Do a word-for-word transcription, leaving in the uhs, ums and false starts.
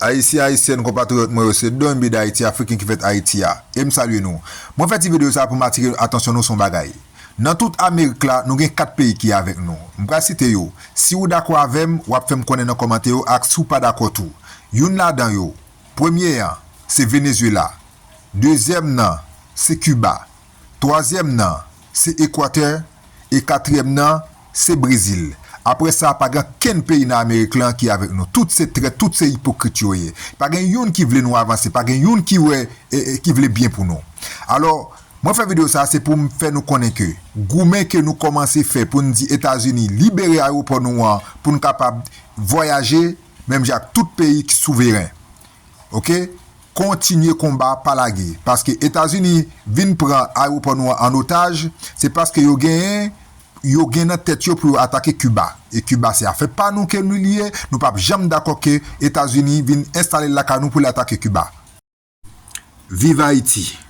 Ayisyen, Ayisyèn, konpatriyòt mwen yo, se Don B d'Haïti, Afriken ki fèt Ayiti a. E m salye nou. Mwen fè ti videyo sa pou m atire atansyon nou sou yon bagay. Nan tout Amerik la, nou gen kat peyi ki avèk nou. M pral site yo. Si ou dakò avè m, w ap fè m konnen nan kòmantè yo, ak si w pa dakò tou. Youn ladan yo, premye an, se Venezuela. Dezyèm nan, se Kiba. Twazyèm nan, se Ekwatè. E katriyèm nan, se Brezil. Apre sa, pa gen kenn peyi nan Amerik lan ki avèk nou. Tout se trèt, tout se ipokrit yo ye. Pa gen youn ki vle nou avanse, pa gen youn ki wè, e, e, ki vle byen pou nou. Alò, mwen fè videyo sa, se pou m fè nou konnen ke goumen ke nou kòmanse fè pou n di Etazini libere ayewopò nou an pou n kapab vwayaje, menm jan ak tout peyi ki souveren. Oke? Kontinye konba, pa lage. Paske Etazini vin pran ayewopò nou an an otaj, se paske yo genyen, yo gen nan tèt yo pou yo atake Kiba. E Kiba se afè pa nou ke nou li ye, nou p ap janm dakò ke Etazini vin enstale l lakay nou pou l atake Kiba. Viv Ayiti!